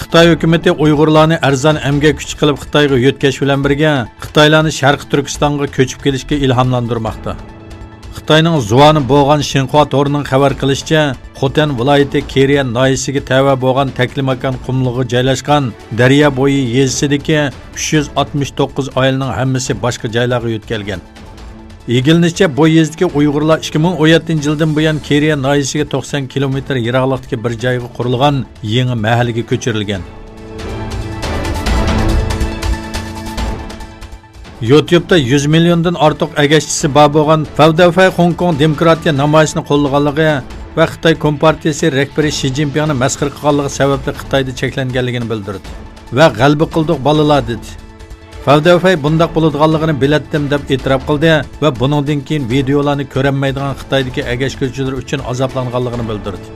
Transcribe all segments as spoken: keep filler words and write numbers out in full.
خىتاي ھۆكۈمىتى ئۇيغۇرلارنى ئەرزان ئەمگەك كۈچى قىلىپ خىتايغا يۆتكەش بىلەن بىرگە، خىتايلارنى شەرقىي تۈركىستانغا كۆچۈپ كېلىشكە ئىلھاملاندۇرماقتا. خىتاينىڭ زۇۋانى بولغان شىنخۇا تورىنىڭ خەۋەر قىلىشىچە، خوتەن ۋىلايىتى كېرىيەن ناھىيەسىگە تەۋە بولغان تەكلىماكان قۇملۇقىغا جايلاشقان دەريا بويى يېزىسىدىكى ئۈچ يۈز ئاتمىش توققۇز ئائىلىنىڭ ھەممىسى باشقا جايلارغا يۆتكەلگەن. ئىگىلىنىشىچە، بۇ يېزىدىكى ئۇيغۇرلار ئىككى مىڭ ئون يەتتىنچى يىلدىن بۇيان كېرىيە ناھىيەسىگە توقسان كىلومېتىر يىراقلىقتىكى بىر جايغا قۇرۇلغان يېڭى مەھەللىگە كۆچۈرۈلگەن. يۇتيۇبتا يۈز مىليوندىن ئارتۇق ئەگەشچىسى بار بولغان فەۋدەفەي خوڭكوڭ دېموكراتىيە نامايىشىنى قوللىغانلىقى ۋە خىتاي كومپارتىيىسى رەھبىرى شى جىنپىڭنى مەسخىرە قىلغانلىقى سەۋەبلىك خىتايدا چەكلەنگەنلىكىنى بىلدۈردى ۋە غەلىبە قىلدۇق بالىلار دېدى. فەۋدەفەي بۇنداق بولىدىغانلىقىنى بىلەتتىم دەپ ئېتىراپ قىلدى ۋە بۇنىڭدىن كېيىن ۋىدېئولارنى كۆرەلمەيدىغان خىتايدىكى ئەگەشكۈچىلىرى ئۈچۈن ئازابلانغانلىقىنى بىلدۈردى.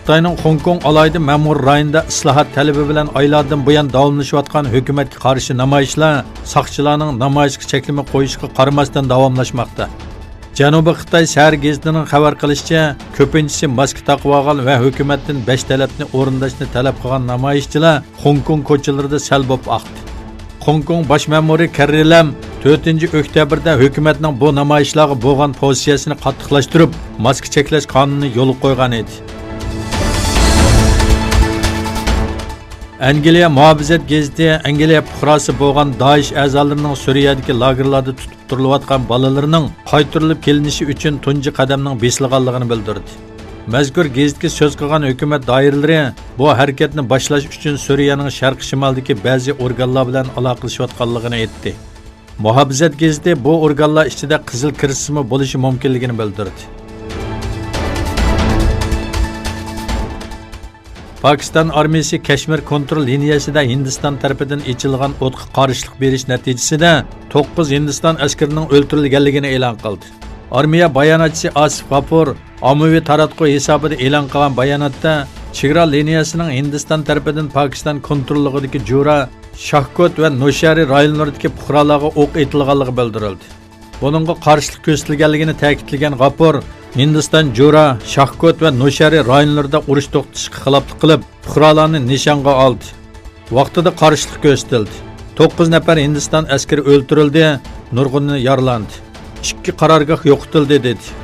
خىتاينىڭ خوڭكوڭ ئالاھىدە مەمۇرىي رايونىدا ئىسلاھات تەلىپى بىلەن ئايلاردىن بۇيان داۋاملىشىۋاتقان ھۆكۈمەتكە قارشى نامايىشلار ساقچىلارنىڭ نامايىشقا چەكلىمە قويۇشىغا قارىماستىن داۋاملاشماقتا. جەنۇبىي خىتاي سەھەر گېزىتىنىڭ خەۋەر قىلىشىچە، كۆپىنچىسى ماسكا تاقىۋالغان ۋە ھۆكۈمەتتىن بەش تەلەپنى ئورۇنداشنى تەلەپ قىلغان نامايىشچىلار خوڭكوڭ كوچىلىرىدا سەل بولۇپ ئاقتى. خوڭكوڭ باش مەمۇرى كەررى لەم تۆتىنچى ئۆكتەبىردە ھۆكۈمەتنىڭ بۇ نامايىشلارغا بولغان پوزىتسىيەسىنى قاتتىقلاشتۇرۇپ، ماسكا چەكلەش قانۇنىنى يولغا قويغان ئىدى. ئەنگلىيە مۇھاپىزەت گېزىتى ئەنگلىيە پۇقراسى بولغان دائىش ئەزالىرىنىڭ سۈرىيەدىكى لاگېرلاردا تۇتۇپ تۇرۇلۇۋاتقان بالىلىرىنىڭ قايتۇرۇلۇپ كېلىنىشى ئۈچۈن تۇنجى قەدەمنىڭ بېسىلغانلىقىنى بىلدۈردى. مەزكۇر گېزىتكە سۆز قىلغان ھۆكۈمەت دائىرىلىرى بۇ ھەرىكەتنى باشلاش ئۈچۈن سۈرىيەنىڭ شەرقىي شىمالىدىكى بەزى ئورگانلار بىلەن ئالاقىلىشىۋاتقانلىقىنى ئېيتتى. مۇھاپىزەت گېزىتى بۇ ئورگانلار ئىچىدە قىزىل كىرىستىمۇ بولۇشى مۇمكىنلىكىنى بىلدۈردى. پاكىستان ئارمىيىسى كەشمىر كونترول لىنىيەسىدە ھىندىستان تەرىپىدىن ئېچىلغان ئوتقا قارشىلىق بېرىش نەتىجىسىدە توققۇز ھىندىستان ئەسكىرىنىڭ ئۆلتۈرۈلگەنلىكىنى ئېلان قىلدى. ئارمىيە باياناتچىسى ئاسىف غاپۇر ئاممىۋى تاراتقۇ ھېسابىدا ئېلان قىلغان باياناتتا، چېگرا لىنىيەسىنىڭ ھىندىستان تەرىپىدىن پاكىستان كونتروللۇقىدىكى جۇرا، شاھكوت ۋە نوشەرى رايونلىرىدىكى پۇقرالارغا ئوق ئېتىلغانلىقى بىلدۈرۈلدى. بۇنىڭغا قارشىلىق كۆرسىتىلگەنلىكىنى تەكىتلىگەن غاپۇر، ھىندىستان جۇرا، شاھكوت ۋە نوشەرى رايونلىرىدا ئۇرۇش توختىتىشقا خىلاپلىق قىلىپ، پۇقرالارنى نىشانغا ئالدى. ۋاقتىدا قارشىلىق كۆرسىتىلدى. توققۇز نەپەر ھىندىستان ئەسكىرى ئۆلتۈرۈلدى، نۇرغۇنى يارىلاندى. ئىككى قارارگاھ يوقىتىلدى، دېدى.